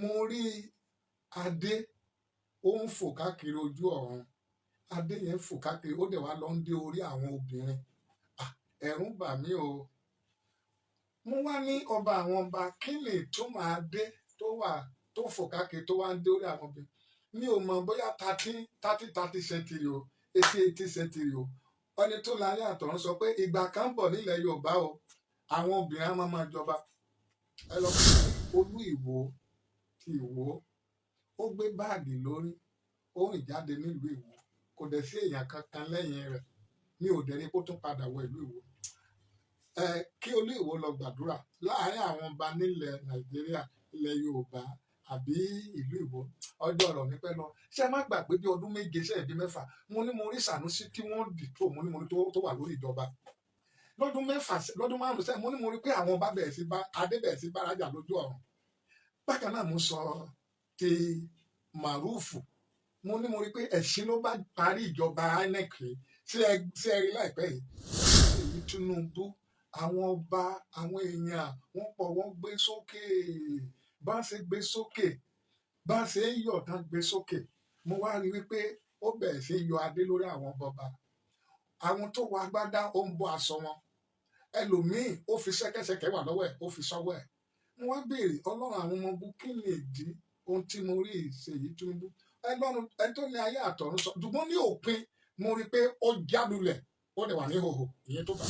Mo rí adé, ó ń fò káàkiri ojú ọ̀run. Adé yẹn fò káàkiri, ó dẹ̀ wá lọ ń dé orí àwọn obìnrin. Ẹ̀rù bà mí o. Mo wá ní ọba àwọn ọba, kí ni ìtumọ̀ adé tó wà tó fò káàkiri tó wá ń dé orí àwọn obìnrin? Mi ò mọ̀ bóyá 13 30 30 century o, 80 80 century o. Ẹni tó láyé àtọ̀run sọ pé ìgbà kan bọ̀ nílẹ̀ Yorùbá o, àwọn obìnrin á máa jọba. Ẹ lọ sí Olú Ìwó ti Ìwó, ó gbé báàgì lórí, ó rìn jáde nílùú Ìwó, kò dẹ̀ sí èèyàn kankan lẹ́yìn rẹ̀. Mi ò dẹ̀ rí kó tún padà wọ ìlú Ìwó. Ẹ kí Olú Ìwó lọ gbàdúrà láàárín àwọn ọba nílẹ̀ Nàìjíríà, ilẹ̀ Yorùbá àbí ìlú Ìwó. Ọjọ́ ọ̀rọ̀ mi pẹ́ lọ. Ṣé ẹ má gbàgbé bí ọdún 7 sẹ́yìn bí 6, mo ní mo rí Sànúsí tí wọ́n dì tó, mo ní mo rí tó wà lórí ìjọba. Lọ́dún 6, lọ́dún 5 sẹ́yìn, mo ní mo rí pé àwọn ọba bẹ̀rẹ̀ sí bá adé bẹ̀rẹ̀ sí bárajà lójú ọ̀run. Bákan náà mo sọ ti Màrúfù, mo ní mo rí pé ẹ̀sìn ló bá parí ìjọba INEC tí ẹ rí láìpẹ́ yìí. Èyí Tinubu, àwọn ọba, àwọn èèyàn wọ́n pọ̀, wọ́n gbé sókè, bá ṣe gbé sókè, bá ṣe ń yọ̀ tán gbé sókè. Mo wá rí wípé ó bẹ̀rẹ̀ sí yọ adé lórí àwọn bọba. Àwọn tó wọ agbádá, ó ń bọ́ aṣọ wọn. Ẹlòmíì ó fi ṣẹ́kẹ́ṣẹkẹ̀ wà lọ́wọ́ ẹ̀, ó fi sọ́wọ́ ẹ̀. Mo wá béèrè Ọlọ́run àwọn ọmọ ogun, kí ni ìdí ohun tí mo rí Ṣèyí Tinubu? Ẹlọ́run ẹni tó ní ayé àtọ̀run sọ, ṣùgbọ́n ní òpin mo rí pé ó jálulẹ̀, ó dẹ̀ wà ní ìhòhò, ìyẹn tó bá.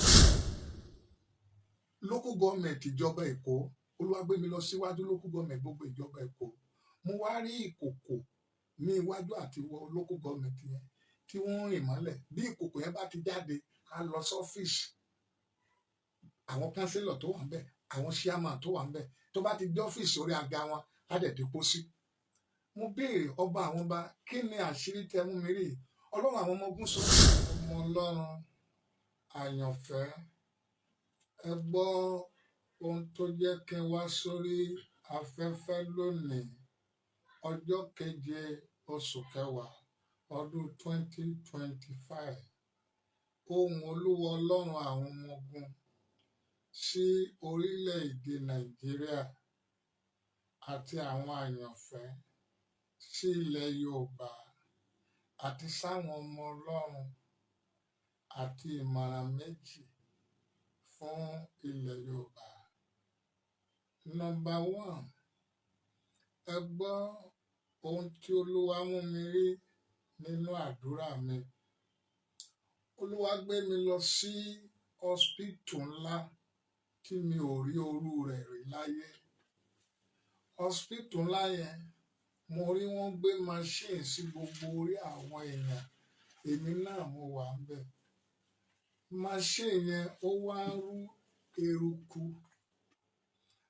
Local government ìjọba Èkó, Olúwa gbé mi lọ síwájú local government gbogbo ìjọba Èkó. Mo wá rí ìkòkò ní iwájú àti wọ local government yẹn tí wọ́n ń rìn mọ́lẹ̀. Bí ìkòkò yẹn bá ti jáde, á lọ sọ́fíìsì àwọn councillor tó wà ń bẹ̀, àwọn chairman tó wà ń bẹ̀. Tó bá ti dé ọ́fíìsì, orí aga wọn á dẹ̀ dín pósí. Mo béèrè ọba àwọn ọba, kí ni àṣírí tẹ mú mi rí? Ọlọ́run àwọn ọmọ ogun sọ. Ọmọ Ọlọ́run àyànfẹ́, ẹ gbọ́ ohun tó jẹ́ kí n wá sórí afẹ́fẹ́ lónìí, ọjọ́ 7 oṣù kẹwàá ọdún 2025. Ohùn Olúwa Ọlọ́run àwọn ọmọ ogun sí orílẹ̀-èdè Nàìjíríà àti àwọn àyànfẹ́, sí ilẹ̀ Yorùbá àti sáwọn ọmọ Ọlọ́run, àti ìmọ̀ràn méjì fún ilẹ̀ Yorùbá. Number one, ẹ gbọ́ ohun tí Olúwa mú mi rí nínú àdúrà mi. Olúwa gbé mi lọ sí hospital ńlá tí mi ò rí orú rẹ̀ rí láyé. Hospital ńlá yẹn, mo rí wọ́n gbé machine sí gbogbo orí àwọn èèyàn. Èmi náà mo wà ń bẹ̀. Machine yẹn ó wá ń rú eruku.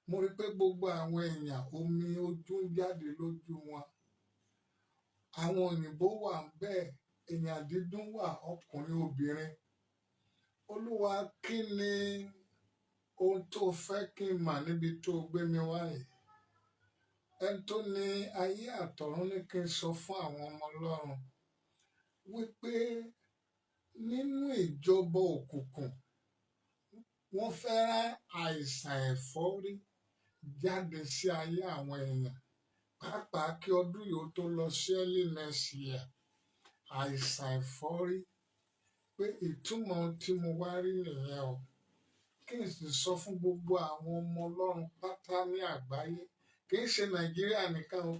Mo rí pé gbogbo àwọn èèyàn, omi ojú ń jáde lójú wọn. Àwọn òyìnbó wà ń bẹ̀, èèyàn dídún wà, ọkùnrin, obìnrin. Olúwa, kí ni ohun tó fẹ́ kí n mà níbi tó gbé mi wá yìí? Ẹni tó ní ayé àtọ̀run ní kí n sọ fún àwọn ọmọ Ọlọ́run wípé nínú ìjọba òkùnkùn, wọ́n fẹ́ rán àìsàn ẹ̀fọ́rí jáde sí ayé àwọn èèyàn, pàápàá kí ọdún yìí ó tó lọ sí early next year. Àìsàn ẹ̀fọ́rí, pé ìtumọ̀ ohun tí mo wá rí nìyẹn o. Kí n sì sọ fún gbogbo àwọn ọmọ Ọlọ́run pátá ní àgbáyé, kì í ṣe Nàìjíríà nìkan o,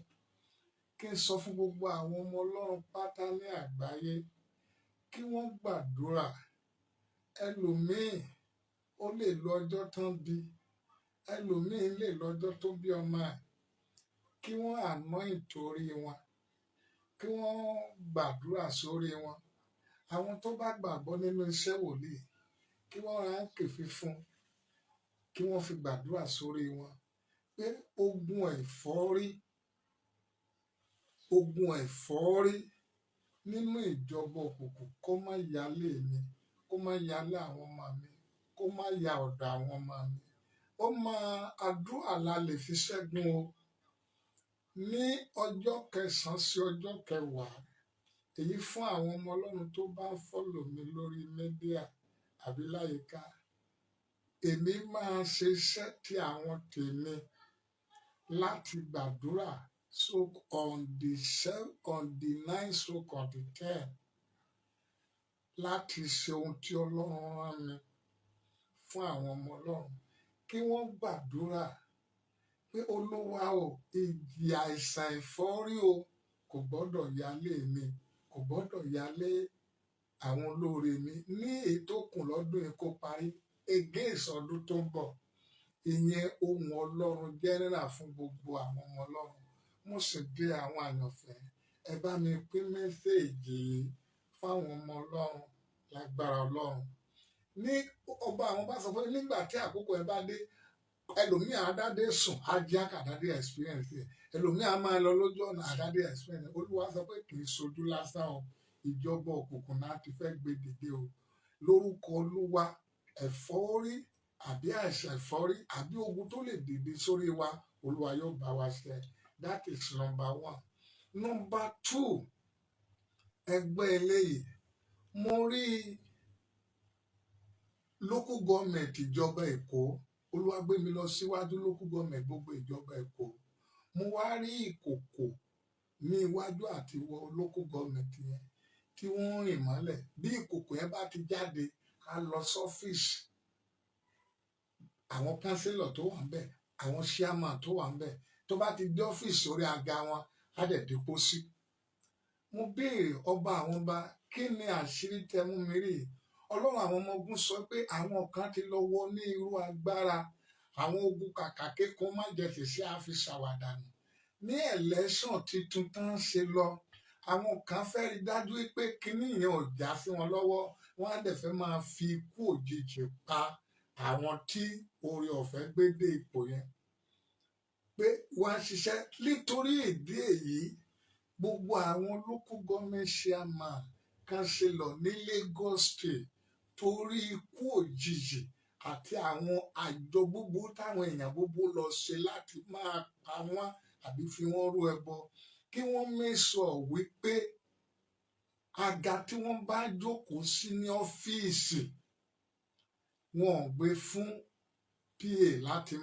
kí n sọ fún gbogbo àwọn ọmọ Ọlọ́run pátá ní àgbáyé kí wọ́n gbàdúrà. Ẹlòmíì ó lè lo ọjọ́ tán bí, ẹlòmíì lè lọ́jọ́ tó bí ọmọ ẹ̀, kí wọ́n anoint orí wọn, kí wọ́n gbàdúrà sórí wọn. Àwọn tó bá gbàgbọ́ nínú iṣẹ́ wòlíì, kí wọ́n ra áńkì fífún, kí wọ́n fi gbàdúrà sórí wọn pé ogun ẹ̀fọ́rí, ogun ẹ̀fọ́rí nínú ìjọba òkùnkùn kó má yálé mi, kó má yálé àwọn ọmọ mi, kó má ya ọ̀dọ̀ àwọn ọmọ mi. Ó máa àdúrà la lè fi ṣẹ́gun o. Ní ọjọ́ 9 sí ọjọ́ 10, èyí fún àwọn ọmọ Ọlọ́run tó bá ń follow mi lórí media àbí láyìíká, èmi máa ṣe iṣẹ́ tí àwọn tèmi Láti gbàdúrà stroke on the 7, on the 9 stroke on the 10, láti ṣe ohun tí Ọlọ́run rán mi fún àwọn ọmọ Ọlọ́run, kí wọ́n gbàdúrà pé, Olúwa o, ìjì àìsàn ẹ̀fọ́rí o kò gbọ́dọ̀ yálé mi, kò gbọ́dọ̀ yálé àwọn olóore mi ní èyí tó kù lọ́dún yìí kó parí against ọdún tó ń bọ̀. Ìyẹn ohun Ọlọ́run general fún gbogbo àwọn ọmọ Ọlọ́run. Mo sì bí àwọn àyànfẹ́, ẹ bá mi pín message yìí fáwọn ọmọ Ọlọ́run lágbára Ọlọ́run. Ní ọba àwọn bá sọ pé nígbà tí àkókò ẹ bá dé, ẹlòmíì àdádé sùn, á jí àkàdádé experience ẹ. Ẹlòmíì á máa lọ lójú ọ̀nà, àdádé experience. Olúwa sọ pé kì í ṣojú lásán o, ìjọba òkùnkùn náà ti fẹ́ gbé dìde o. Lórúkọ Olúwa, ẹ̀fọ́rí àbí àìsàn ẹ̀fọ́rí àbí ogun tó lè dìde sórí wa, Olúwa yóò bá wa ṣe. That is number one. Number two, ẹgbẹ́ eléyìí, mo rí local government ìjọba Èkó. Olúwa gbé mi lọ síwájú local government gbogbo ìjọba Èkó. Mo wá rí ìkòkò ní iwájú àti wọ local government yẹn tí wọ́n ń rìn mọ́lẹ̀. Bí ìkòkò yẹn bá ti jáde, á lọ sọ́fíìsì àwọn councillor tó wà ńbẹ̀, àwọn chairman tó wà ńbẹ̀. Tó bá ti dé ọ́fíìsì, orí àga wọn, á dẹ̀ dípò sí. Mo béèrè, ọba àwọn ọba, kí ni àṣírí tẹ mú mi rí? Ọlọ́run àwọn ọmọ ogun sọ pé àwọn kan ti lọ wọ ní irú agbára àwọn ogun kàkà kékun má jẹ fèsì àfi ṣàwàdànù ní election tuntun tán ń ṣe lọ. Àwọn kan fẹ́ rí dájú pé kinní yẹn ò já sí wọn lọ́wọ́, wọ́n á dẹ̀ fẹ́ máa fi ikú òjijì pa àwọn tí oore ọ̀fẹ́ gbé dé ipò yẹn, pé wọ́n á ṣiṣẹ́. Nítorí ìdí èyí, gbogbo àwọn local government chairman, councillor ní Lagos State, torí ikú òjijì àti àwọn àjọ búburú táwọn èèyàn búburú lọ ṣe láti máa pa wọ́n àbí fi wọ́n rú ẹbọ, kí wọ́n make sure wípé àga tí wọ́n bá jókòó sí ní ọ́fíìsì, wọn ò gbé fún PA láti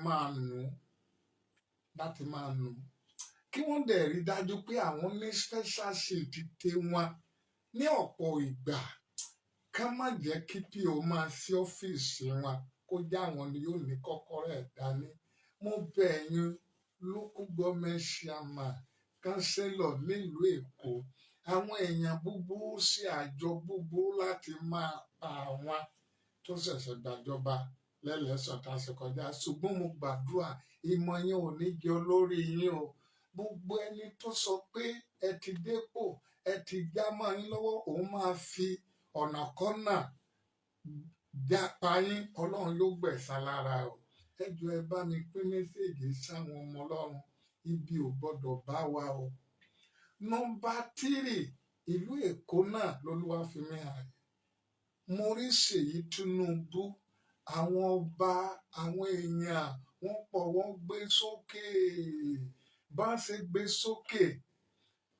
máa nù, kí wọ́n dẹ̀ rí dájú pé àwọn ní special seat tẹ wọn. Ní ọ̀pọ̀ ìgbà, ká má jẹ́ kí PO máa sí ọ́fíìsì wọn, kó já àwọn ni yóò ní kọ́kọ́rọ́ ẹ̀ dání. Mo bẹ̀ ẹ̀yin local government chairman, councillor nílùú Èkó. Àwọn èèyàn búburú sí àjọ búburú láti máa pa àwọn tó ṣẹ̀ṣẹ̀ gbàjọba lẹ́lẹ́sọ̀ tá a ṣe kọjá. Ṣùgbọ́n mo gbàdúrà, ìmọ̀ yẹn ò ní jẹ olórí yín o. Gbogbo ẹni tó sọ pé ẹ ti dépò, ẹ ti já mọ́ yín lọ́wọ́, òun máa fi ọ̀nà kọ́nà já pa yín, Ọlọ́run yóò gbẹ̀san lára o. Ẹ jọ̀ọ́, ẹ bá mi pín message sáwọn ọmọ Ọlọ́run. Ibi ò gbọ́dọ̀ bá wa o. Number three, ìlú Èkó náà lolúwa fi mí hàn. Mo rí Ṣèyí Tinubu, àwọn ọba, àwọn èèyàn wọ́n pọ̀, wọ́n gbé sókè. Bá ṣe gbé sókè,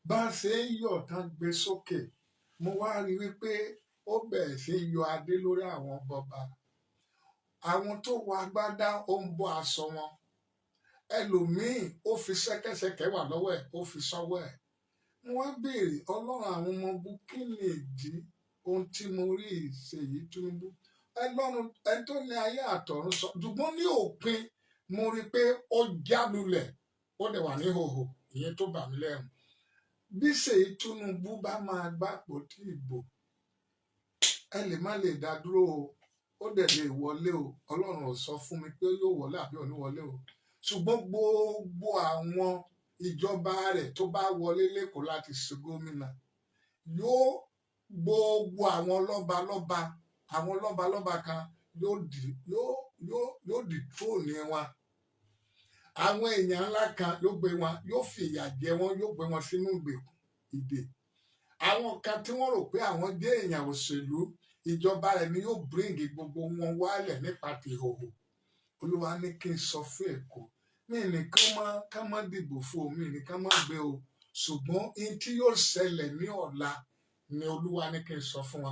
bá ṣe ń yọ̀ tán gbé sókè, mo wá rí wípé ó bẹ̀rẹ̀ sí í yọ adé lórí àwọn bọba. Àwọn tó wọ agbádá, ó ń bọ́ aṣọ wọn. Ẹlòmíín, ó fi ṣẹ́kẹ́ṣẹkẹ̀ wà lọ́wọ́ ẹ̀, ó fi sọ́wọ́ ẹ̀. Mo wá béèrè, Ọlọ́run àwọn ọmọ ogun, kí ni ìdí ohun tí mo rí Ṣèyí Tinubu? Ẹlọ́run ẹni tó ní ayé àtọ̀run sọ. Ṣùgbọ́n ní òpin, mo rí i pé ó já lulẹ̀, ó dẹ̀ wà ní hòhò. Ìyẹn tó bà mí lẹ́rù. Bí Ṣèyí Tinubu bá máa gbàpò tí ìbò, ẹ lè má lè dá dúró o, ó dẹ̀ lè wọlé o. Ọlọ́run ò sọ fún mi pé yóò wọlé àbí ò ní wọlé o. Ṣùgbọ́n gbogbo àwọn ìjọba rẹ̀ tó bá wọlé lẹ́kọ̀ọ́ láti ṣe gómìnà, yóò gbogbo àwọn lọ́balọ́ba, àwọn lọ́balọ́ba kan yóò di tróònì wọn. Àwọn èèyàn ńlá kan, yóò gbé wọn, yóò fi ìyà jẹ wọn, yóò gbé wọn sínú ìgbèkùn ìdè. Àwọn kan tí wọ́n rò pé àwọn jẹ́ èèyàn òṣèlú, ìjọba rẹ̀ ni yóò bring gbogbo wọn wálẹ̀ nípa tìhòhò. Olúwa ní kí n sọ fún Èkó, mi nìkan má ká má dìbò fún omi nìkan má gbé o. Ṣùgbọ́n ohun tí yóò ṣẹlẹ̀ ní ọ̀la ni Olúwa ní kí n sọ fún wa.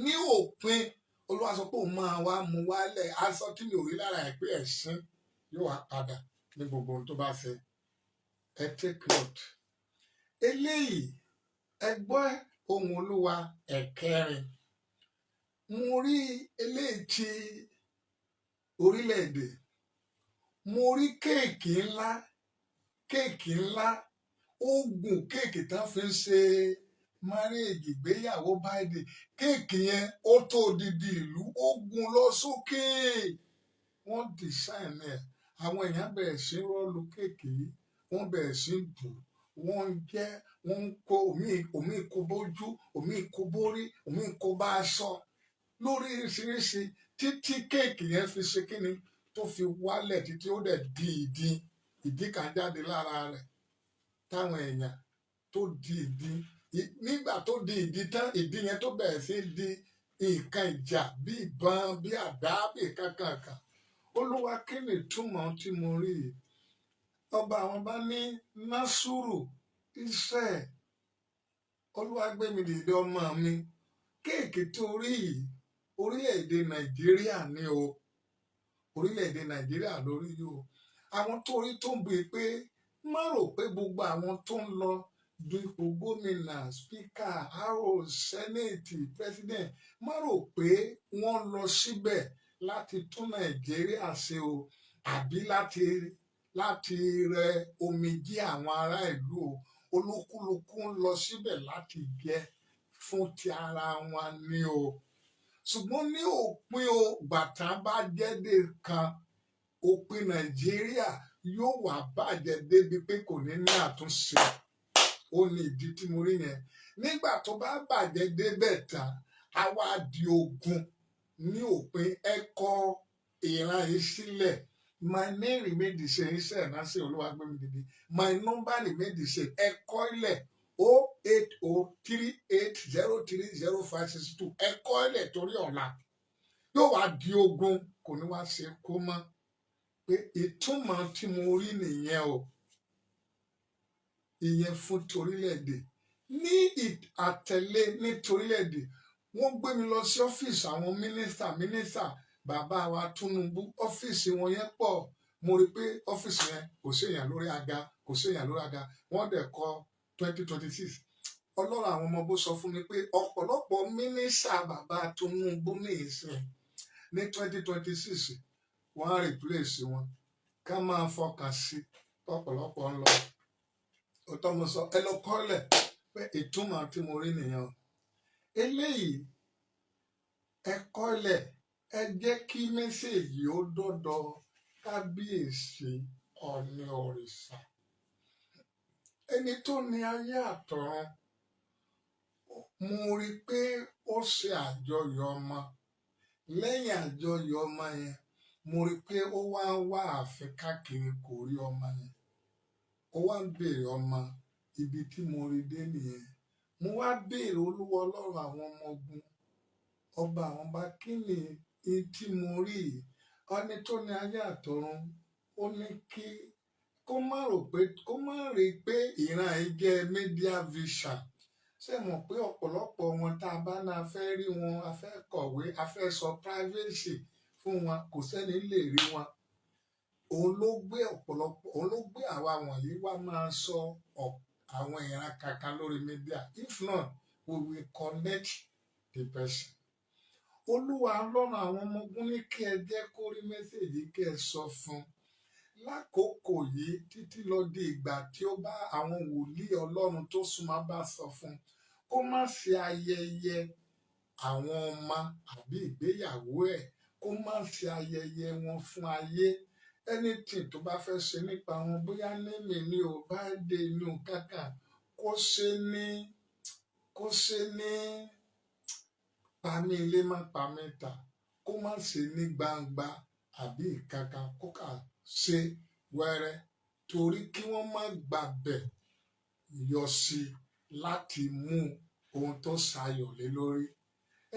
Ní òpin, Olúwa sọ pé òun máa wá mú wálẹ̀. Aṣọ tí mi ò rí lára ẹ̀ pé ẹ̀sìn yóò wá padà. ní gbogbo ohun tó bá ṣe. Ẹ take note eléyìí. Ẹ gbọ́ ohùn Olúwa ẹ̀kẹrin. Mo rí eléyìí tí orílẹ̀-èdè. Mo rí cake ńlá, cake ńlá. Ó gùn, cake tán fi ń ṣe marriage, ìgbéyàwó báyìí. Cake yẹn ó tó odidi ìlú, ó gùn lọ sókè. Wọ́n design ẹ̀. Àwọn èèyàn bẹ̀rẹ̀ sí rọ́ọ̀lù cake yìí, wọ́n bẹ̀rẹ̀ sí bù, wọ́n ń jẹ, wọ́n ń kó omi, omi kó bójú, omi kó bórí, omi kó bá aṣọ lóríṣiríṣi, títí cake yẹn fi ṣe kíni, tó fi wálẹ̀, títí ó dẹ̀ di ìdin. Ìdí kan jáde lára rẹ̀ táwọn èèyàn tó di ìdí. Nígbà tó di ìdí tán, ìdí yẹn tó bẹ̀rẹ̀ sí di nǹkan ìjà, bí ìbọn, bí àdá, bí kankan kan. Olúwa, kí ni ìtumọ̀ tí mo rí yìí? Ọba àwọn bá ní Násùrù Israel, Olúwa gbé mi dìde, ọmọ mi. Cake tó rí yìí, orílẹ̀-èdè Nàìjíríà ní o. Orílẹ̀-èdè Nàìjíríà lórí yìí o. Àwọn tó rí tó ń bù pé, má rò pé gbogbo àwọn tó ń lọ du ipò gómìnà, speaker, house, senate, president, má rò pé wọ́n lọ síbẹ̀ láti tún Nàìjíríà ṣe o, àbí láti rẹ omijé àwọn ará ìlú o. Olúkúlùkù ń lọ síbẹ̀ láti jẹ fún ti ara wọn ni o. Ṣùgbọ́n ní òpin o, bàtà bá jẹ́ dé kan, òpin Nàìjíríà yóò wà bàjẹ́ débi pé kò ní ní àtúnṣe. Ó ní ìdí tí mo rí yẹn. Nígbà tó bá bàjẹ́ débẹ̀ tán, á wá di ogun ní òpin. Ẹ kọ ìran yìí sílẹ̀. My name remain the same. Iṣẹ́ ìránṣẹ́ Olúwa gbé mi dìde. My number remain the same. Ẹ kọ ilẹ̀: 08038030562. Ẹ kọ ilẹ̀ torí ọ̀la. Yóò wá di ogun, kò ní wá ṣe kó mọ́. Pé ìtumọ̀ tí mo rí nìyẹn o. Ìyẹn fún torílẹ̀-èdè. Ní àtẹ̀lé ní torílẹ̀-èdè, wọ́n gbé mi lọ sí ọ́fíìsì àwọn mínísítà, mínísítà bàbá wa Tinubu. Ọ́fíìsì wọn yẹn pọ̀. Mo rí i pé ọ́fíìsì yẹn, kò séèyàn lórí àga, kò séèyàn lórí àga. Wọ́n dẹ̀ kọ 2026. Ọlọ́run àwọn ọmọ bó sọ fún mi pé ọ̀pọ̀lọpọ̀ mínísítà bàbá Tinubu ní ìsìn ní 2026, wọ́n á replace wọn. Ká máa fọkàn sí ọ̀pọ̀lọpọ̀ ń lọ. Òótọ́ mo sọ. Ẹ lọ kọ́lẹ̀ pé ìtumọ̀ tí mo rí nìyẹn o. Eléyìí, ẹ kọ́lẹ̀. Ẹ jẹ́ kí message ó dọ́dọ̀ Kábíyèsí Ọ̀ọ̀ni Òrìṣà, ẹni tó ní ayé àtọ̀run. Mo rí i pé ó ṣe àjọyọ̀ ọmọ. Lẹ́yìn àjọyọ̀ ọmọ yẹn, mo rí i pé ó wá ń wá ààfin káàkiri, kò rí ọmọ yẹn. Ó wá ń béèrè ọmọ. Ibi tí mo rí dé nìyẹn. Mo wá béèrè Olúwa Ọlọ́run àwọn ọmọ ogun, ọba àwọn ọba, kí ni ihun tí mo rí yìí? Ẹni tó ní ayé àtọ̀run, ó ní kí kó má rò pé, kó má rí i pé ìran yìí jẹ́ media vision. Ṣé mọ̀ pé ọ̀pọ̀lọpọ̀ wọn, tá a bá náà fẹ́ rí wọn, a fẹ́ kọ̀wé, a fẹ́ sọ privacy fún wọn, kò sẹ́ni lè rí wọn. Òun ló gbé ọ̀pọ̀lọpọ̀, òun ló gbé àwa wọ̀nyí wá máa sọ àwọn ìran kankan lórí media. If not, we will connect the person. Olúwa Ọlọ́run àwọn ọmọ ogun ní kí ẹ jẹ́ kó rí message, kí ẹ sọ fún un lákòókò yìí títí lọ di ìgbà tí ó bá àwọn wòlíì Ọlọ́run tó súnmọ́ bá sọ fún un, kó má ṣe ayẹyẹ àwọn ọmọ àbí ìgbéyàwó ẹ̀, kó má ṣe ayẹyẹ wọn fún ayé. Anything tó bá fẹ́ ṣe nípa wọn, bóyá némi ni o, birthday ni o, kankan, kó ṣe ní pamí ilé má pamí ta, kó má ṣe ní gbangba àbí ìkankan, kó kà ṣe wẹ́rẹ́, torí kí wọ́n má gbàbẹ̀ yọ sí láti mú ohun tó ṣayọ̀ lé lórí.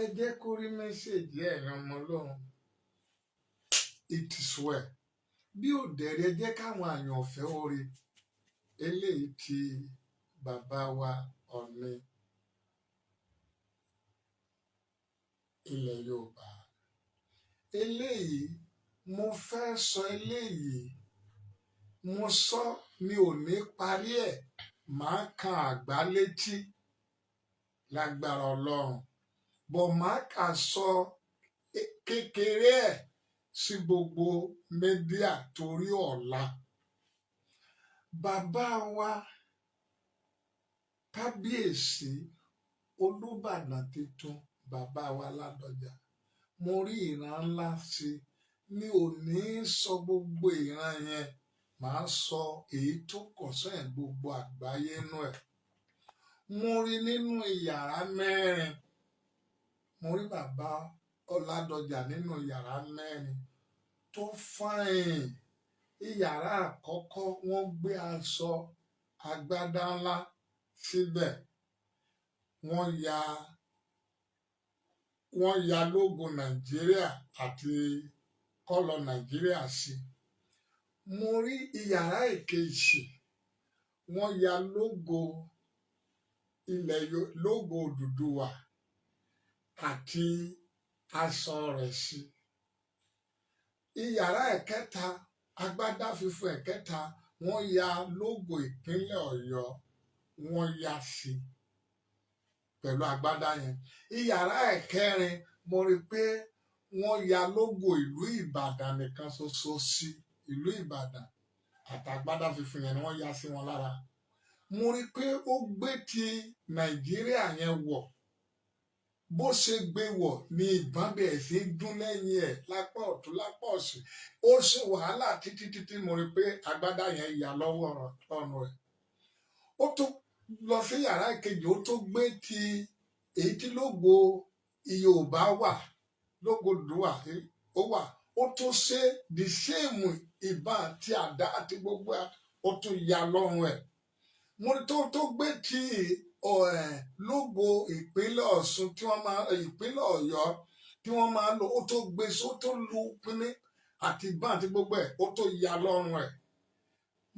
Ẹ jẹ́ kó rí message ẹ̀yin ọmọ Ọlọ́run. It is well. Bí ò dẹ̀rẹ̀, ẹ jẹ́ káwọn àyànfẹ́ orí eléyìí ti bàbá wa Ọọ̀ni ilẹ̀ Yorùbá. Eléyìí mo fẹ́ sọ eléyìí. Mo sọ, mi ò ní parí ẹ̀, màá kan àgbá létí lágbára Ọlọ́run, bọ̀ màá kà sọ kékeré ẹ̀ sí gbogbo media torí ọ̀la. Bàbá wa kábíyèsí Olúbàdàn tuntun, bàbá wa Ládọjà, mo rí ìran ńlá sí i. Mi ò ní sọ gbogbo ìran yẹn, màá sọ èyí tó kọ̀ sẹ́yìn gbogbo àgbáyé nú ẹ̀. Mo rí nínú ìyàrá mẹ́rin, mo rí bàbá Ládọjà nínú yàrá mẹ́rin tó fine. Ìyàrá àkọ́kọ́, wọ́n gbé aṣọ agbádá ńlá síbẹ̀, wọ́n ya logo Nàìjíríà àti colour Nàìjíríà sí. Mo rí ìyàrá ìkejì, wọ́n ya logo ilẹ̀, logo Odùduwà àti aṣọ rẹ̀ sí. Ìyàrá ẹ̀kẹta, agbádá funfun ẹ̀kẹta, wọ́n ya logo ìpínlẹ̀ Ọ̀yọ́, wọ́n ya sí pẹ̀lú agbádá yẹn. Ìyàrá ẹ̀kẹrin, mo rí i pé wọ́n ya logo ìlú Ìbàdàn nìkan ṣoṣo sí, ìlú Ìbàdàn àtàgbádá funfun yẹn ni wọ́n ya sí wọn lára. Mo rí i pé ó gbé ti Nàìjíríà yẹn wọ̀. Bó ṣe gbé wọ̀ ni ìbọn bẹ̀rẹ̀ sí í dún lẹ́yìn ẹ̀ lápá ọ̀tún, lápá òsì. Ó ṣe wàhálà títí títí, mo rí i pé agbádá yẹn yà lọ́wọ́ ọrùn rẹ̀. Ó tún lọ sí yàrá ìkejì, ó tún gbé ti èyí tí logo Yorùbá wà, logo Oòduà ó wà. Ó tún ṣe the same, ìbọn àti àdá àti gbogbo ẹ̀, ó tún ya lọ́rùn ẹ̀. Mo rí tó gbé ti logo ìpínlẹ̀ Ọ̀ṣun tí wọ́n máa, ìpínlẹ̀ Ọ̀yọ́ tí wọ́n máa lò, ó tó gbé sí, ó tó lu pínní àti ìbọn àti gbogbo ẹ̀, ó tó ya lọ́rùn ẹ̀.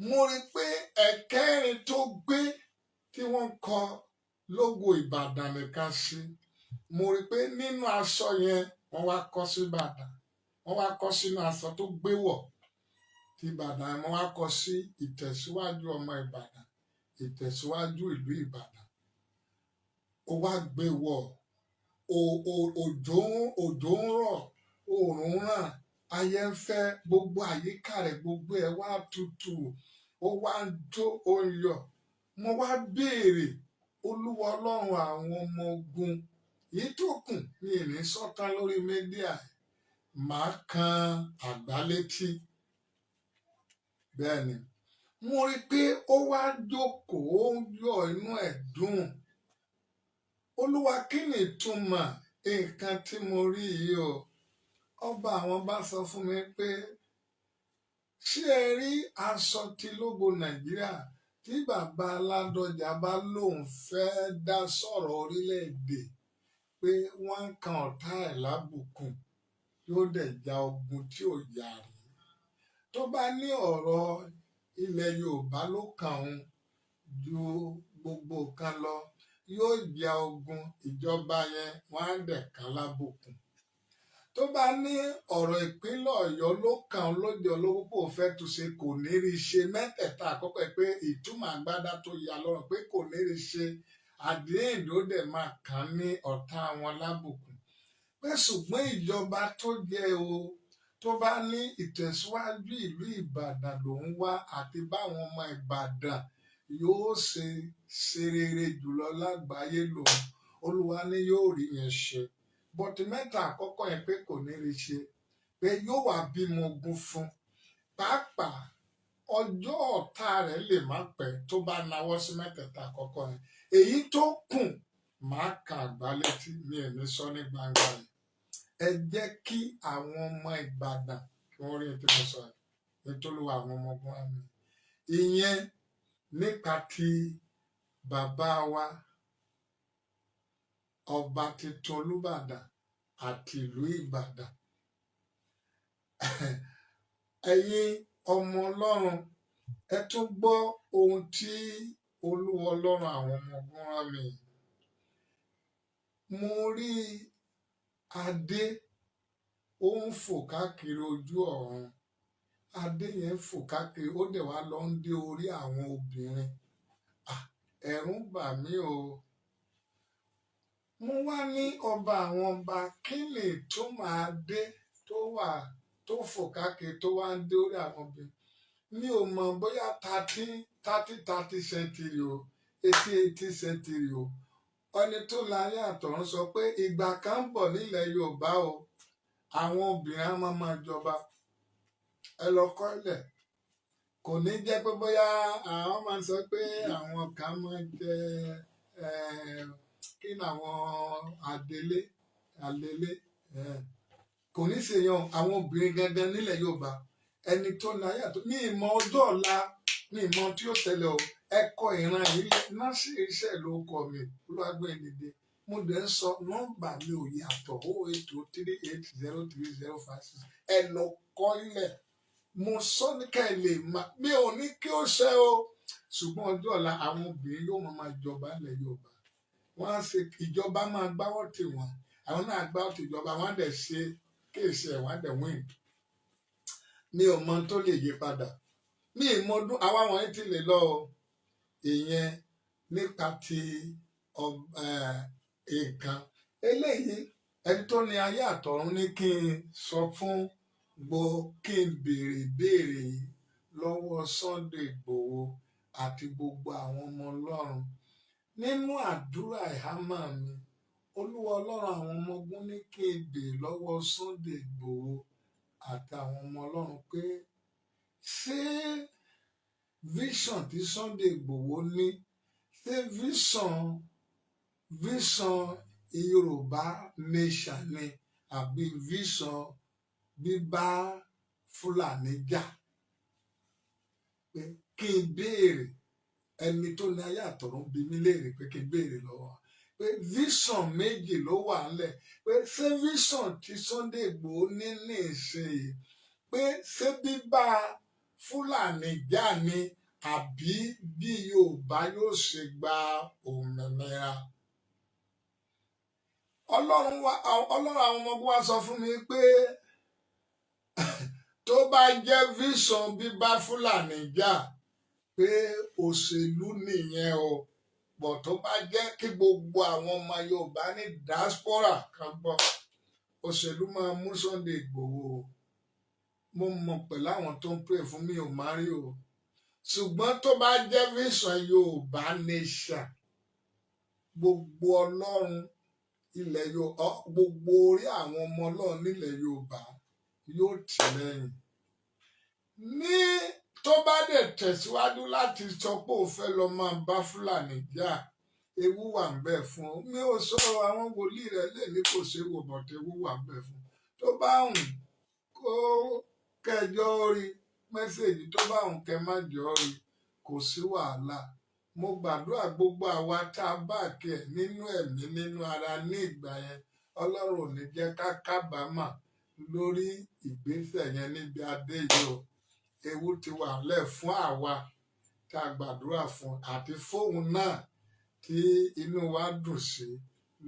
Mo rí pé ẹ̀kẹrin tó gbé tí wọ́n kọ logo Ìbàdàn nìkan sí, mo rí pé nínú aṣọ yẹn, wọ́n wá kọ sí Ìbàdàn, wọ́n wá kọ sínú aṣọ tó gbé wọ̀ ti Ìbàdàn, wọ́n wá kọ sí ìtẹ̀síwájú ọmọ Ìbàdàn, ìtẹ̀síwájú ìlú Ìbàdàn. Ó wá gbé wọ̀, òjò ń rọ̀, oòrùn ń ràn, ayé ń fẹ́, gbogbo àyíká rẹ̀, gbogbo ẹ̀ wá tutù, ó wá ń jó, ó ń yọ̀. Mo wá béèrè, Olúwa Ọlọ́run àwọn ọmọ ogun, èyí tó kù mi ì ní sọ́tàn lórí media, màá kan àgbá létí. Bẹ́ẹ̀ ni mo rí i pé ó wá jókòó, ó ń yọ̀, inú ẹ̀ dùn. Olúwa, kí ni ìtumọ̀ nǹkan tí mo rí yìí o? Ọba àwọn bá sọ fún mi pé, ṣé ẹ rí aṣọ tí logo Nàìjíríà, tí bàbá Ládọjà bá lóun fẹ́ dá sọ̀rọ̀ orílẹ̀-èdè, pé wọ́n ń kan ọ̀tá ẹ̀ lábùkù, yóò dẹ̀ ja ogun tí ò yà rí. Tó bá ní ọ̀rọ̀ ilẹ̀ Yorùbá ló kàn òun ju gbogbo nǹkan lọ, yóò ja ogun, ìjọba yẹn wọ́n á dẹ̀ kàn lábùkù. Tó bá ní ọ̀rọ̀ ìpínlẹ̀ Ọ̀yọ́ ló kàn án lóde olówó kò fẹ́ túnṣe, kò ní rí ṣe. Mẹ́tẹ̀ẹ̀ta àkọ́kọ́ ẹ̀, pé ìtumọ̀ agbádá tó ya lọ́rùn, pé kò ní rí ṣe, àdéhùn ló dẹ̀ máa kàn ní ọ̀tá wọn lábùkù. Pé ṣùgbọ́n ìjọba tó jẹ́ o, tó bá ní ìtẹ̀síwájú ìlú Ìbàdàn ló ń wá àti báwọn ọmọ Ìbàdàn yóò ṣe ṣe rere jùlọ lágbàáyé lòun, Olúwa ní yóò rí yẹn ṣe. But mẹ́ta àkọ́kọ́ yẹn, pé kò ní rí ṣe, pé yóò wá bímọ ogun fún pàápàá, ọjọ́ ọ̀tá rẹ̀ lè má pẹ́ tó bá nawọ́ sí mẹ́tẹ̀ẹ̀ta àkọ́kọ́ yẹn. Èyí tó kù, máa kà àgbá létí, mi ò ní sọ ní gbangba yìí. Ẹ jẹ́ kí àwọn ọmọ Ìbàdàn kí wọ́n rí tí mo sọ yìí nítorí àwọn ọmọ ogun àmì ìyẹn nípa ti bàbá wa ọba tuntun Olúbàdàn àti ìlú Ìbàdàn. Ẹ̀yin ọmọ Ọlọ́run, ẹ tún gbọ́ ohun tí Olúwa Ọlọ́run àwọn ọmọ ogun rán mi. Mo rí adé, ó ń fò káàkiri ojú ọ̀run. Adé yẹn fò káàkiri, ó dẹ̀ wá lọ ń dé orí àwọn obìnrin. Ẹ̀rù ń bà mí o. Mo wá ní ọba àwọn ọba, kí ni ìtumọ̀ adé tó wà tó fò káàkiri tó wá ń dé orí àwọn obìnrin? Mi ò mọ̀ bóyá thirteen thirty thirty century o, 18 18 century o. Ẹni tó láyé àtọ̀run sọ pé ìgbà kan ń bọ̀ nílẹ̀ Yorùbá o, àwọn obìnrin á máa jọba. Ẹ lọ kọ́ ilẹ̀. Kò ní jẹ́ pé bóyá àwọn máa sọ pé àwọn kan máa jẹ kí ni àwọn adelé alélé, kò ní ṣe yan àwọn obìnrin gangan nílẹ̀ Yorùbá. Ẹni tó láyé àtọ̀ ní ìmọ̀ ọjọ́ ọ̀la ní ìmọ̀ tí ó ṣẹlẹ̀ o. Ẹ kọ ìran yìí násì iṣẹ́ ló kọ mi, Olúwagbénidé. Mo dẹ̀ ń sọ nọ́mbà mi ò yàtọ̀, 082380305 6. Ẹ lọ kọ́ ilẹ̀. Mo sọ ní ká ẹ lè má mi ò ní kí ó ṣe o, ṣùgbọ́n ọjọ́ ọ̀la àwọn obìnrin yóò máa jọba ilẹ̀ Yorùbá. Wọ́n á ṣe ìjọba, máa gbáwọ́ tì wọ́n, àwọn náà gbáwọ́ tì ìjọba, wọ́n á dẹ̀ ṣe case ẹ̀, wọ́n á dẹ̀ win. Mi ò mọ tó lè yí padà, mi ì mọ ọdún àwa wọ̀nyí ti lè lọ o. Ìyẹn nípa ti nǹkan eléyìí. Ẹni tó ní ayé àtọ̀run ní kí n sọ fún gbo kí n béèrè ìbéèrè yìí lọ́wọ́ Sunday Igboho àti gbogbo àwọn ọmọ Ọlọ́run nínú àdúrà ìhámọ́ mi. Olúwa Ọlọ́run àwọn ọmọ ogun ní kí n béèrè lọ́wọ́ Sunday Igboho àti àwọn ọmọ Ọlọ́run pé ṣé vision tí Sunday Igboho ní, ṣé vision Yorùbá nation ni àbí vision bíbá Fúlàní jà? Pé kí n béèrè, ẹni tó ní ayé àtọ̀run bi mí léèrè pé kí n béèrè lọ́wọ́ pé vision méjì ló wà ńlẹ̀, pé ṣé vision tí Sunday Igboho ní ní ìsinyìí, pé ṣé bíbá Fúlàní jà ni àbí bí Yorùbá yóò ṣe gba òmìnira? Ọlọ́run wa, Ọlọ́run àwọn ọmọ ogun wa sọ fún mi pé tó bá jẹ́ vision bíbá Fúlàní jà, pé òṣèlú nìyẹn o. Pọ̀ tó bá jẹ́ kí gbogbo àwọn ọmọ Yorùbá ní diaspora kan gbọ́, òṣèlú máa mú Sunday Igboho o. Mo mọ̀ pẹ̀lú àwọn tó ń pray fún mi ò má rí o, ṣùgbọ́n tó bá jẹ́ vision Yorùbá nation, gbogbo Ọlọ́run ilẹ̀ Yorùbá, gbogbo orí àwọn ọmọ Ọlọ́run nílẹ̀ Yorùbá yóò tì lẹ́yìn ní. Tó bá dẹ̀ tẹ̀síwájú láti sọ pé òun fẹ́ lọ máa bá Fúlàní jà, ewu wà ń bẹ fún ọ. Mi ò sọ àwọn wòlíì rẹ lè ní kò séwu, bọ̀tẹ̀ ewu wà ń bẹ fún tó bá hùn kó kẹjọ rí message, tó bá hùn kẹ má jọ rí, kò sí wàhálà. Mo gbàdúrà gbogbo àwa tá a bá kẹ nínú ẹ̀mí, nínú ara ní ìgbà yẹn, Ọlọ́run ò ní jẹ́ ká kábàámà lórí ìgbésẹ̀ yẹn níbi adé yìí o. Ewu ti wà lẹ̀ fún àwa tá a gbàdúrà fún àti fóun náà tí inú wa dùn sí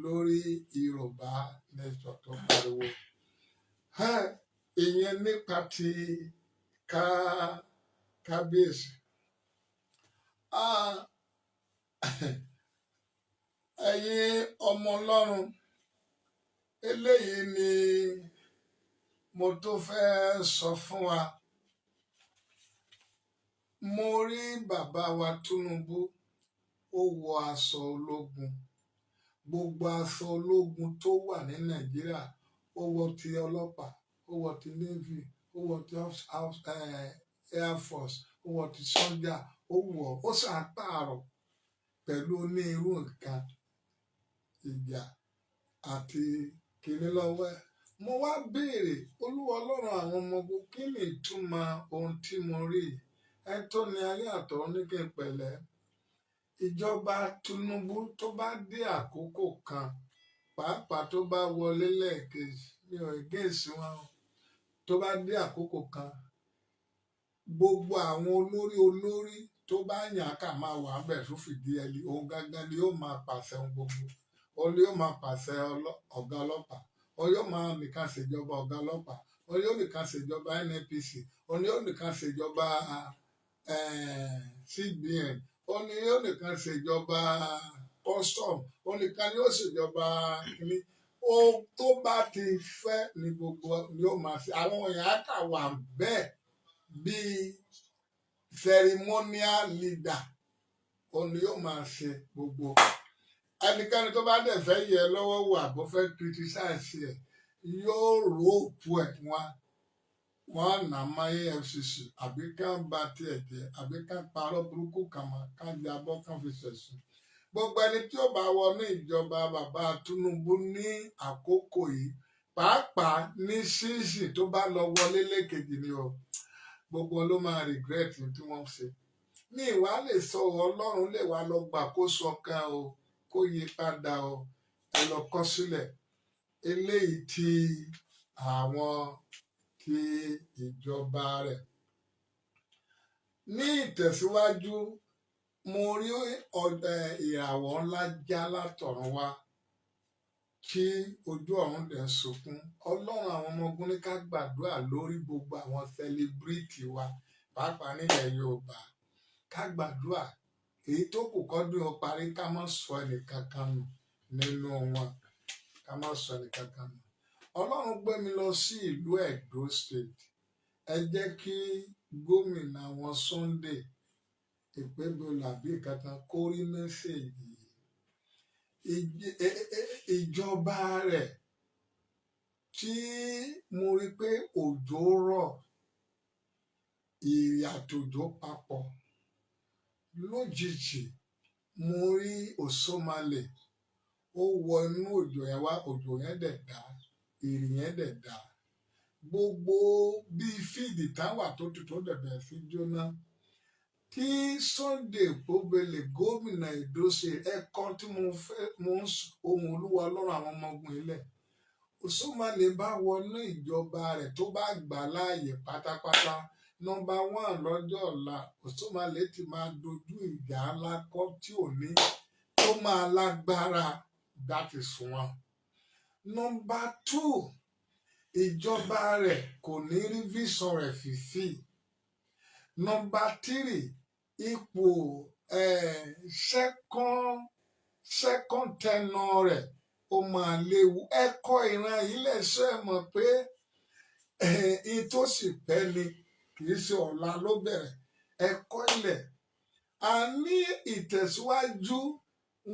lórí Yorùbá nation tó pariwo. Ìyẹn nípa ti ká kábíyèsí. Ẹ̀yin ọmọ Ọlọ́run, eléyìí ni mo tó fẹ́ sọ fún wa. Mo rí bàbá wa Tinubu, ó wọ aṣọ ológun, gbogbo aṣọ ológun tó wà ní Nàìjíríà. Ó wọ ti ọlọ́pàá, ó wọ ti navy, ó wọ ti air force, ó wọ ti sọ́jà, ó wọ ó ṣàpààrọ̀ pẹ̀lú onírú nǹkan ìjà àti kinní lọ́wọ́ ẹ̀. Mo wá béèrè, Olúwa Ọlọ́run àwọn ọmọ ogun, kí ni ìtumọ̀ ohun tí mo rí yìí? Ẹ tó ní ayé àtọ̀run ní kí n pẹ̀lẹ́. Ìjọba Tinubu, tó bá dé àkókò kan, pàápàá tó bá wọlé lẹ́ẹ̀kejì, mi ò against wọn o, tó bá dé àkókò kan, gbogbo àwọn olórí olórí tó bá yàn ká máa wà bẹ̀ tó fìdí ẹni, òun gangan ni yóò máa pàṣẹ ohun gbogbo. Òun ni yóò máa pàṣẹ ọ̀gá ọlọ́pàá, òun yóò máa nìkan ṣèjọba ọ̀gá ọlọ́pàá. Òun ni ó nìkan ṣèjọba NNPC, òun ni ó nìkan ṣèjọba CBN, òun ni ó nìkan ṣèjọba custom, òun nìkan ni ó ṣèjọba kínní. Ó tó bá ti fẹ́ ni gbogbo ni ó máa ṣe. Àwọn èèyàn á kà wà bẹ́ẹ̀ bíi ceremonial leader. Òun ni yóò máa ṣe gbogbo. Ẹnikẹ́ni tó bá dẹ̀ fẹ́ yẹ lọ́wọ́ wò àbó fẹ́ criticize ẹ̀, yóò rope ẹ̀, wọ́n nà má EFCC, àbí kán ba tiẹ̀ jẹ́, àbí kán parọ́ burúkú kan mọ́, kán jábọ́, kán fi ṣẹ̀sùn. Gbogbo ẹni tí ó bá wọnú ìjọba bàbá Tinubu ní àkókò yìí, pàápàá ní sísìn tó bá lọ wọlé lẹ́ẹ̀kejì ni o, gbogbo wọn ló máa regret tí wọ́n ṣe. Ní ìwà lè sọ, Ọlọ́run lè wá lọ gbàkóso kan o, kó yí padà o. Ẹ lọ kọ sílẹ̀ eléyìí tí àwọn tí ìjọba rẹ̀. Ní ìtẹ̀síwájú, mo rí ìràwọ̀ ńlá já látọ̀run wá tí ojú ọ̀run dẹ̀ ń sunkún. Ọlọ́run àwọn ọmọ ogun ní ká gbàdúrà lórí gbogbo àwọn celebrity wa, pàápàá nílẹ̀ Yorùbá. Ká gbàdúrà èyí tó kù kọ́dún ó parí, ká má sọ ẹnìkankan nù nínú wọn, ká má sọ ẹnìkankan nù. Ọlọ́run gbé mi lọ sí ìlú Edo State. Ẹ jẹ́ kí gómìnà wọn, Sunday Okpebholo àbí kankan, kó rí message yìí. Ìjọba rẹ̀ tí mo rí pé òjò rọ̀, ìrì àtòjò papọ̀ lójijì, mo rí Òṣómàlè, ó wọ inú òjò yẹn wá. Òjò yẹn dẹ̀ dá, ìrì yẹn dẹ̀ dá, gbogbo bíi field táwà tó tutù, ó dẹ̀ bẹ̀rẹ̀ sí jóná. Kí Sunday Okpebholo, gómìnà Edo ṣe ẹ̀kọ́ tí mo fẹ́, mo ń ohun Olúwa Ọlọ́run àwọn ọmọ ogun ilẹ̀. Òṣómàlè bá wọnú ìjọba rẹ̀, tó bá gbà láàyè pátápátá, number one, lọ́jọ́ ọ̀la, Òṣómàlè ti máa dojú ìjà ńlá kọ́ tí ò ní tó máa lágbára. That is one. Number two, ìjọba rẹ̀ kò ní rí vision rẹ̀ fìfì. Number three, ipò second tenure rẹ̀, ó máa léwu. Ẹ̀kọ́ ìran yìí lẹ́sẹ̀ mọ̀ pé ẹ̀ẹ́n tó sì pẹ́ ni, kì í ṣe ọ̀la ló bẹ̀rẹ̀. Ẹ̀kọ́ ilẹ̀ a ní ìtẹ̀síwájú,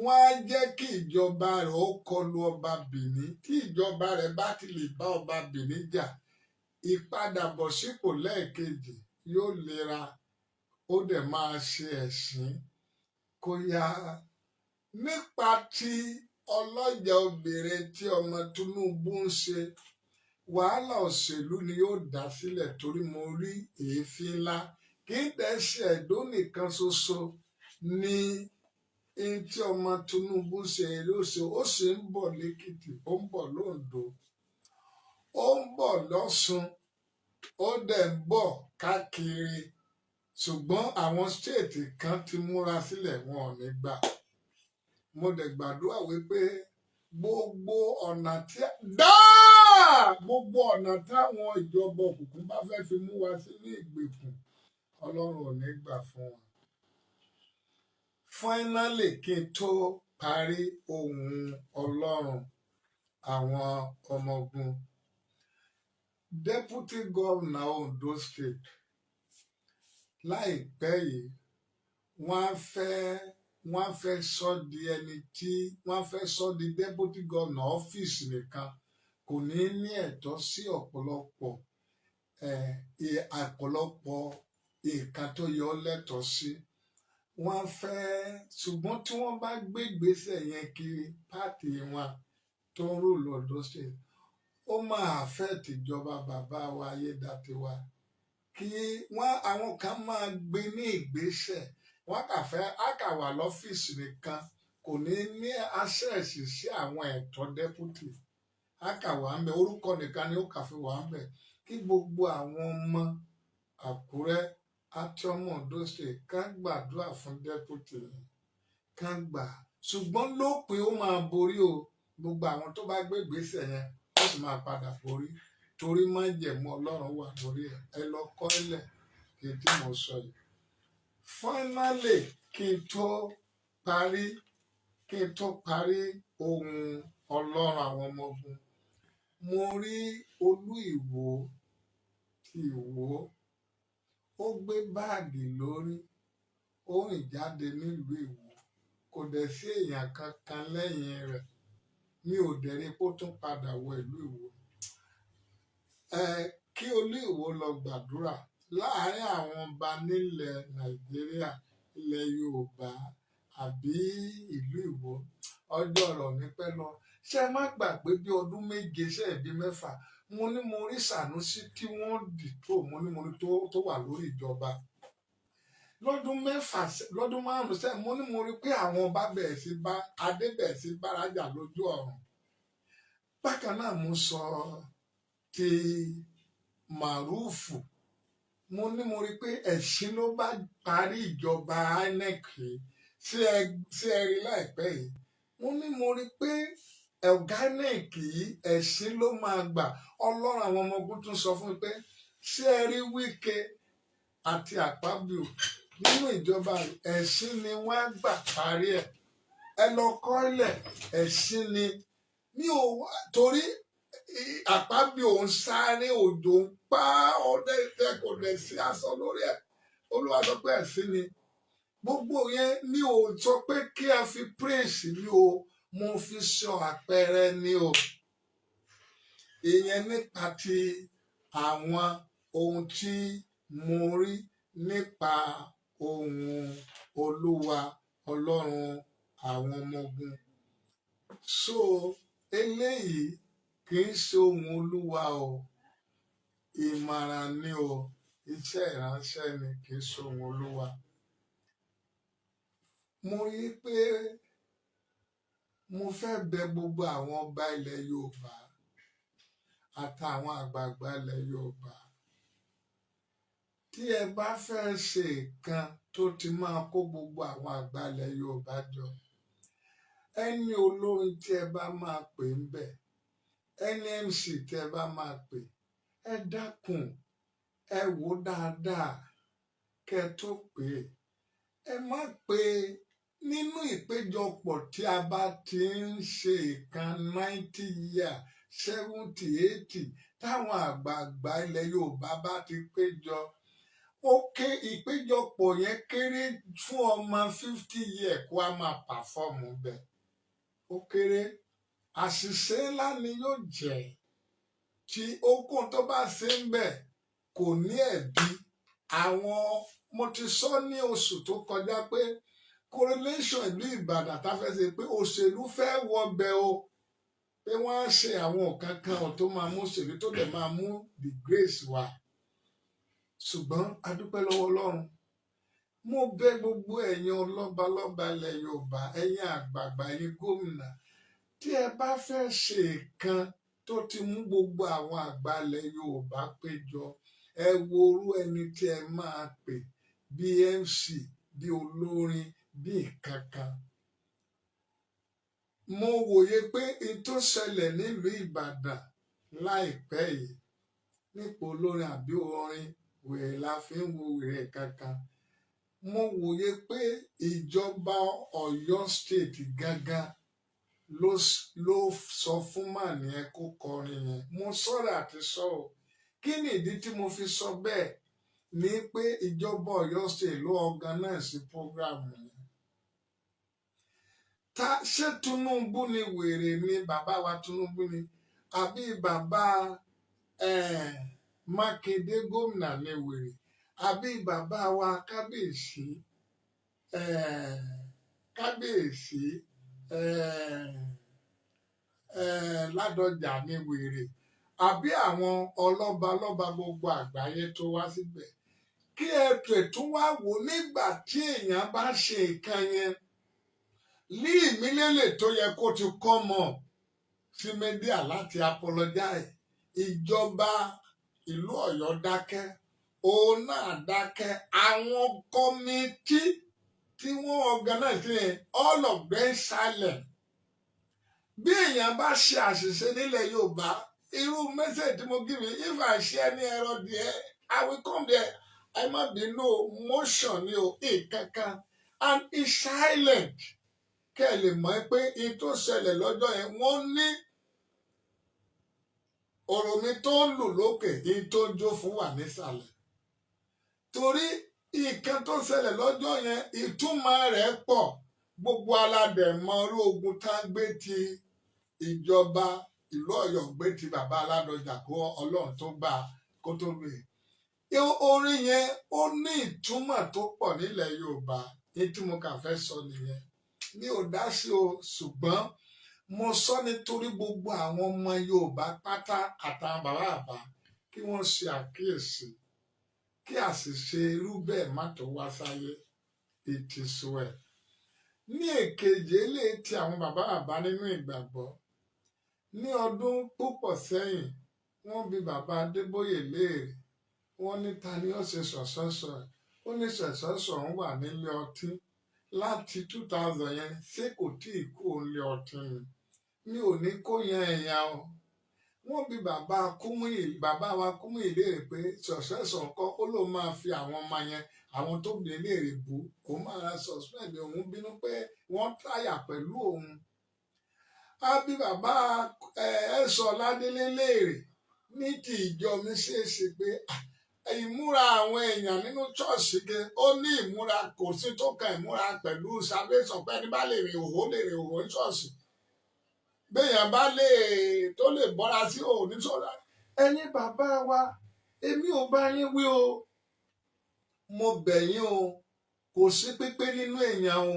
wọ́n á jẹ́ kí ìjọba rẹ̀ ó kọlu ọba Benin. Tí ìjọba rẹ̀ bá ti lè bá ọba Benin jà, ìpadàbọ̀sípò lẹ́ẹ̀kejì yóò lera, ó dẹ̀ máa ṣe ẹ̀sín kó yá. Nípa ti ọlọ́jà obìnrin tí ọmọ Tinubu ń ṣe, wàhálà òṣèlú ni yóò dá sílẹ̀, torí mo rí èéfín ńlá. Kì í dẹ̀ ṣe Ẹ̀dó nìkan ṣoṣo ní n tí ọmọ Tinubu ṣe ló ṣe. Ó sì ń bọ̀ lẹ́kìtì, ó ń bọ̀ lóńdó, ó ń bọ̀ lọ́ṣun, ó dẹ̀ ń bọ̀ káàkiri. Ṣùgbọ́n àwọn state kan ti múra sílẹ̀, wọn ò ní gbà. Mo dẹ̀ gbàdúrà wípé gbogbo ọ̀nà tí dáa, gbogbo ọ̀nà táwọn ìjọba òkùnkùn bá fẹ́ fi mú wa sí ní ìgbèkùn, Ọlọ́run ò ní gbà fún wọn. Finally, kí n tó parí, ohun Ọlọ́run àwọn ọmọ ogun, deputy governor Ondo State, láìpẹ́ yìí, wọ́n á fẹ́ sọ di ẹni tí wọ́n á fẹ́ sọ di deputy governor ọ́fíìsì nìkan, kò ní ní ẹ̀tọ́ sí ọ̀pọ̀lọpọ̀ nǹkan tó yọ ọ́ lẹ́tọ̀ọ́ sí. Wọ́n fẹ́, ṣùgbọ́n tí wọ́n bá gbé ìgbésẹ̀ yẹn kiri, party wọn tó ń rò lọ́dọ̀ ṣe, ó máa affect ìjọba bàbá wa Ayédàtiwa. Kí wọ́n, àwọn kan máa gbé ní ìgbésẹ̀, wọ́n kà fẹ́ á kà wà lọ́fíìsì nìkan, kò ní ní access sí àwọn ẹ̀tọ́ deputy, á kà wà ń bẹ̀, orúkọ nìkan ni ó kà fi wà ń bẹ̀. Kí gbogbo àwọn ọmọ Àkúrẹ́ àti ọmọ Ondo State ká gbàdúrà fún deputy yẹn, ká gbà. Ṣùgbọ́n lópin, ó máa borí o. Gbogbo àwọn tó bá gbé ìgbésẹ̀ yẹn, ó sì máa padà borí. Torí májẹ̀mú Ọlọ́run wà lórí ẹ̀. Ẹ lọ kọ́ ilẹ̀ kí n tí mo sọ yìí. Finally, kí n tó parí ohun Ọlọ́run àwọn ọmọ ogun, mo rí Olú Ìwó ti Ìwó. Ó gbé báàgì lórí, ó rìn jáde nílùú Ìwó, kò dẹ̀ sí èèyàn kankan lẹ́yìn rẹ̀. Mi ò dẹ̀ rí kó tún padà wọ ìlú Ìwó. Ẹ kí Olú Ìwó lọ gbàdúrà láàárín àwọn ọba nílẹ̀ Nàìjíríà, ilẹ̀ Yorùbá àbí ìlú Ìwó. Ọjọ́ ọ̀rọ̀ ní pẹ́ lọ. Ṣé ẹ má gbàgbé, bí ọdún 7 ṣe bí 6, mo ní mo rí Sànúsí tí wọ́n dì tó, mo ní mo rí tó wà lórí ìjọba lọ́dún 6, lọ́dún 5 sẹ́yìn. Mo ní mo rí pé àwọn ọba bẹ̀rẹ̀ sí bá adé, bẹ̀rẹ̀ sí bárajà lójú ọ̀run. Bákan náà, mo sọ ti Màrúfù. Mo ní mo rí pé ẹ̀sìn ló bá parí ìjọba INEC yìí. Sí ẹ rí láìpẹ́ yìí, mo ní mo rí pé ọ̀gá INEC yìí, ẹ̀sìn ló máa gbà. Ọlọ́run àwọn ọmọ ogun tún sọ fún mi pé, ṣé ẹ rí Wike àti Akpabio nínú ìjọba, ẹ̀sìn ni wọ́n á gbà parí ẹ̀. Ẹ lọ kọ́ ilẹ̀, ẹ̀sìn ni. Mi ò torí Akpabio ń sáré, òjò ń pa ọdẹ ìtẹ, kò dẹ̀ sí aṣọ lórí ẹ̀. Olúwa sọ pé ẹ̀sìn ni gbogbo yẹn. Mi ò sọ pé kí a fi praise mi o, mo fi sọ àpẹẹrẹ ni o. Ìyẹn nípa ti àwọn ohun tí mo rí nípa ohun Olúwa Ọlọ́run àwọn ọmọ ogun. So eléyìí kì í ṣe ohun Olúwa o, ìmọ̀ràn ni o, iṣẹ́ ìránṣẹ́ ni, kì í ṣe ohun Olúwa. Mo rí i pé mo fẹ́ bẹ̀ gbogbo àwọn ọba ilẹ̀ Yorùbá àtàwọn àgbààgbà ilẹ̀ Yorùbá, tí ẹ bá fẹ́ ṣe nǹkan tó ti máa kó gbogbo àwọn àgbà ilẹ̀ Yorùbá jọ, ẹni olórin tí ẹ bá máa pè ń bẹ̀, ẹni MC tí ẹ bá máa pè, ẹ dákun, ẹ wò dáadáa kẹ́ tó pè é. Ẹ má pè nínú ìpéjọpọ̀ tí a bá ti ń ṣe nǹkan 90 year, 70, 80, táwọn àgbààgbà ilẹ̀ Yorùbá bá ti péjọ. Ó ké ìpéjọpọ̀ yẹn kéré fún ọmọ 50 year kó a máa perform bẹ́ẹ̀. Ó kéré, àṣìṣe ńlá ni yóò jẹ́. Tí okun tó bá ṣe ń bẹ̀ kò ní ẹ̀bi àwọn. Mo ti sọ ní oṣù tó kọjá pé coronation ìlú Ìbàdàn tá fẹ́ ṣe, pé òṣèlú fẹ́ wọbẹ̀ o, pé wọ́n á ṣe àwọn nǹkan kan tó máa mú òṣèlú, tó dẹ̀ máa mú the grace wá. Ṣùgbọ́n a dúpẹ́ lọ́wọ́ Ọlọ́run. Mo bẹ̀ gbogbo ẹ̀yin ọlọ́balọ́ba ilẹ̀ Yorùbá, ẹ̀yin àgbààgbà, ẹ̀yin gómìnà, tí ẹ bá fẹ́ ṣe nǹkan tó ti mú gbogbo àwọn àgbà ilẹ̀ Yorùbá péjọ, ẹ wo orú ẹni tí ẹ máa pè bí MC, bí olórin, bí nǹkan. Mo wòye pé n tó ṣẹlẹ̀ nílùú Ìbàdàn láìpẹ́ yìí nípa olórin àbí orin wèrè la fi ń wo wèrè kankan, mo wòye pé ìjọba Ọ̀yọ́ State gangan ló sọ fún màní yẹn kó kọrin yẹn. Mo sọ̀rọ̀ àti sọ ọ́. Kí ni ìdí tí mo fi sọ bẹ́ẹ̀? Ni pé ìjọba Ọ̀yọ́ State ló organize program yẹn. Ta ṣé Tinubu ni wèrè ni? Bàbá wa Tinubu ni, àbí bàbá Mákindé gómìnà ni wèrè, àbí bàbá wa kábíyèsí kábíyèsí Ládọjà ni wèrè, àbí àwọn ọlọ́balọ́ba gbogbo àgbáyé tó wá síbẹ̀? Kí ẹ tún wá wò, nígbà tí èèyàn bá ṣe nǹkan yẹn ní ìmílẹ̀lẹ̀ tó yẹ kó ti kọ́ mọ̀ sí media láti apologize, ìjọba ìlú Ọ̀yọ́ dákẹ́, òun náà dákẹ́. Àwọn committee tí wọ́n organize yẹn, all of them silent. Bí èèyàn bá ṣe àṣìṣe nílẹ̀ Yorùbá Irú message tí mo give you, if I share any error there, I will come there. Ẹ má bínú o, motion ni o, ìkankan, and it's silent. Kẹ́ ẹ lè mọ̀ pé in tó ṣẹlẹ̀ lọ́jọ́ yẹn, wọ́n ní ọ̀rọ̀ mi tó ń lù lókè, in tó ń jó fún wà nísàlẹ̀, torí nǹkan tó ṣẹlẹ̀ lọ́jọ́ yẹn, ìtumọ̀ rẹ̀ pọ̀. Gbogbo aládẹ̀ mọ irú ogun tá ń gbé ti ìjọba ìlú Ọ̀yọ́, gbé ti bàbá Aládọjà, kó Ọlọ́run tó gbà kó tó gbé. Orin yẹn, ó ní ìtumọ̀ tó pọ̀ nílẹ̀ Yorùbá. Ní tí mo kà fẹ́ sọ nìyẹn, mi ò dá sí o, ṣùgbọ́n mo sọ nítorí gbogbo àwọn ọmọ Yorùbá pátá àtàwọn bàbá bàbá, kí wọ́n ṣe àkíyèsí, kí àṣìṣe irú bẹ́ẹ̀ má tó wá sáyé. It is well. Ní èkejì, eléyìí tí àwọn bàbá bàbá nínú ìgbàgbọ́, ní ọdún púpọ̀ sẹ́yìn, wọ́n bi bàbá Adébóyè léèrè. Wọ́n ní, ta ni ó ṣe successor? Ó ní successor ń wà nílé ọtí láti 2000 yẹn. Ṣé kò tí ì kú òǹlé ọtí ni? Mi ò ní kó yan ẹ̀yàn o. Wọ́n bi bàbá Kúmúyì, bàbá wa Kúmúyì léèrè pé successor ńkọ́? Ó lóun máa fi àwọn ọmọ yẹn, àwọn tó bí léèrè bú, òun máa suspend. Òun bínú pé wọ́n táyà pẹ̀lú òun. Á bí bàbá ẹ̀sọ́ Ládélé léèrè ní ti ìjọ mi ṣeéṣe pé ìmúra àwọn èèyàn nínú ṣọ́ọ̀ṣì ke ó ní ìmúra, kò sí tó kan ìmúra pẹ̀lú salvation, pé ẹni bá lè rìn òhó lè rìn òhó ní ṣọ́ọ̀ṣì, béèyàn bá lè tó lè bọ́ra sí òhò ní ṣọ́ọ̀ṣì. Ẹ̀yin bàbá wa, èmi ò bá yín wí o, mo bẹ̀ yín o. Kò sí pípé nínú èèyàn o.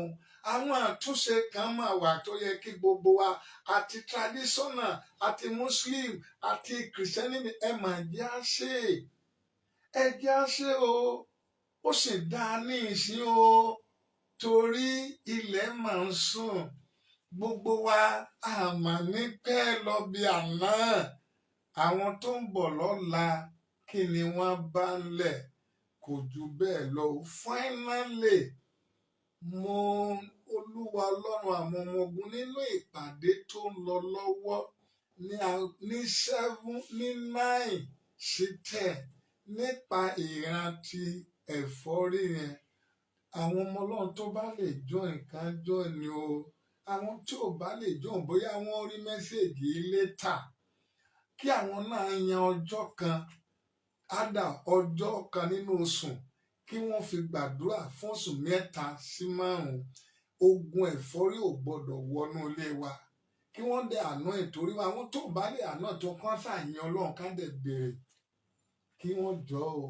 Àwọn àtúnṣe kan máa wà tó yẹ kí gbogbo wa, àti traditional, àti Muslim, àti Christianity, ẹ mà jẹ́ á ṣe, ẹ jẹ́ á ṣe o. Ó sì dáa ní ìsín o, torí ilẹ̀ máa ń sùn. Gbogbo wa àmà ní pẹ́ lọ bí àná. Àwọn tó ń bọ̀ lọ́la, kí ni wọ́n bá ń lẹ̀? Kò jù bẹ́ẹ̀ lọ. Finally, mo Olúwa Ọlọ́run àwọn ọmọ ogun, nínú ìpàdé tó ń lọ lọ́wọ́ ní 7, ní 9 sí 10, nípa ìrántí ẹ̀fọ́rí yẹn, àwọn ọmọ Ọlọ́run tó bá lè join kan join ni o. Àwọn tí ò bá lè join, bóyá wọ́n rí message yìí later, kí àwọn náà yan ọjọ́ kan, ádà ọjọ́ kan nínú oṣù, kí wọ́n fi gbàdúrà fún oṣù 3 sí 5. Ogun ẹ̀fọ́rí ò gbọ́dọ̀ wọnú ilé wa. Kí wọ́n dẹ̀ àná ìtorí wa, àwọn tó bá lè àná tó kán ṣàyàn Ọlọ́run, ká dẹ̀ béèrè kí wọ́n jọ o.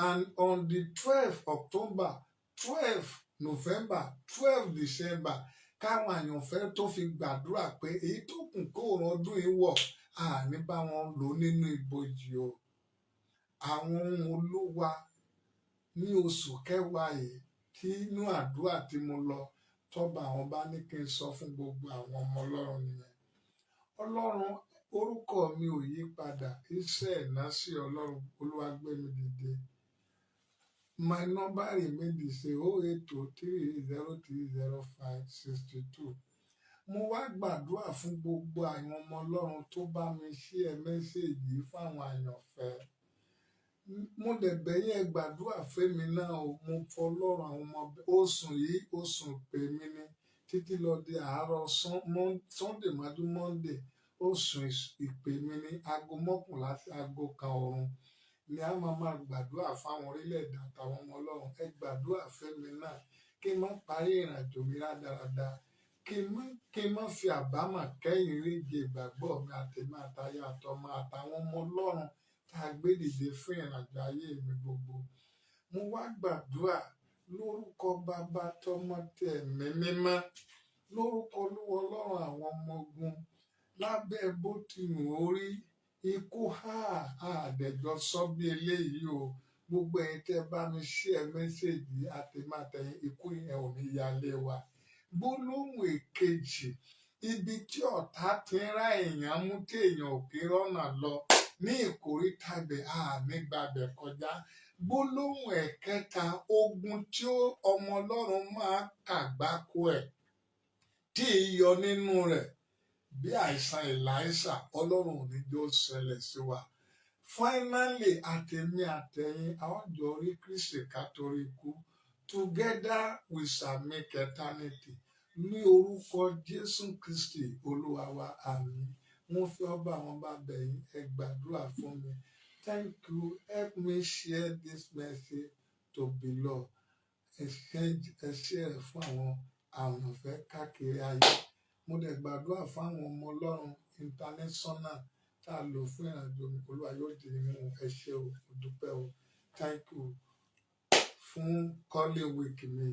And on the 12 October, 12 November, 12 December, káwọn àyànfẹ́ tó fi gbàdúrà pé èyí tó kù kóòrùn ọdún yìí wọ̀, àní bá wọn lò nínú ibojì o. Àwọn ohun Olúwa ní oṣù kẹwàá yìí, tí inú àdúrà tí mo lọ tọ́ba àwọn bá ní kí n sọ fún gbogbo àwọn ọmọ Ọlọ́run nìyẹn. Ọlọ́run, orúkọ mi ò yí padà, iṣẹ́ ìnáṣẹ́ Ọlọ́run Olúwa gbé mi dìde. My number remain the same, 08030030562. Mo wá gbàdúrà fún gbogbo àwọn ọmọ Ọlọ́run tó bá mi share message yìí fáwọn àyànfẹ́. Mo dẹ̀ bẹ̀ yín, ẹ gbàdúrà fẹ́mi náà o. Mo fọlọ́run àwọn ọmọ, oṣù yìí, oṣù pè mí ní títí lọ di àárọ̀ Sunday mọ́jú Monday. Oṣù ìpè mi ní aago 11 sí aago 1 òru ni a máa máa gbàdúrà fáwọn orílẹ̀-èdè àtàwọn ọmọ Ọlọ́run. Ẹ gbàdúrà fẹ́mi náà, kí n má parí ìrìnàjò mi rádaràda, kí n má fi àbámọ̀ kẹ́yìn ríje ìgbàgbọ́ mi, àtèmi àtaya àtọmọ àtàwọn ọmọ Ọlọ́run tá a gbé dìde fún ìrìnàjò ayé mi gbogbo. Mo wá gbàdúrà lórúkọ Bàbá, Tọmọ, tẹ̀mí Mímọ́, lórúkọ Olúwa Ọlọ́run àwọn ọmọ ogun, lábẹ́ bó ti wù ó rí, ikú ha àdẹ̀jọ sọ bí eléyìí o. Gbogbo ẹ̀yin tẹ́ bá mi share message àtẹ̀mátẹ̀yìn, ikú yẹn ò ní yálé wa. Gbólóhùn èkejì, ibi tí ọ̀tá ti ń rá èèyàn mú tí èèyàn ò kí rọ́nà lọ ní ìkóríta ibẹ̀, àní gbàbẹ̀ kọjá. Gbólóhùn ẹ̀kẹta, ogun tí ọmọ Ọlọ́run máa kàgbákò ẹ̀ tí ì yọ nínú rẹ̀. Bí àìsàn Èlíṣà, Ọlọ́run ò ní jẹ́ ó ṣẹlẹ̀ sí wa. Finally, àtẹ̀mí àtẹ̀yìn, a ó jọ rí Kristi ká torí ikú. Together we shall make eternity. Ní orúkọ Jésù Kristi Olúwa wa, àmín. Mo fi ọba àwọn bá bẹ̀ yín, ẹ gbàdúrà fún mi. Thank you. Help me share this message to below. Ẹ share rẹ̀ fún àwọn àyànfẹ́ káàkiri ayé. Mo dẹ̀ gbàdúrà fún àwọn ọmọ Ọlọ́run international tá a lò fún ìrìnàjò mi. Olúwa yóò dì í mú. Ẹ ṣé o, mo dúpẹ́ o. Thank you fún calling week mi.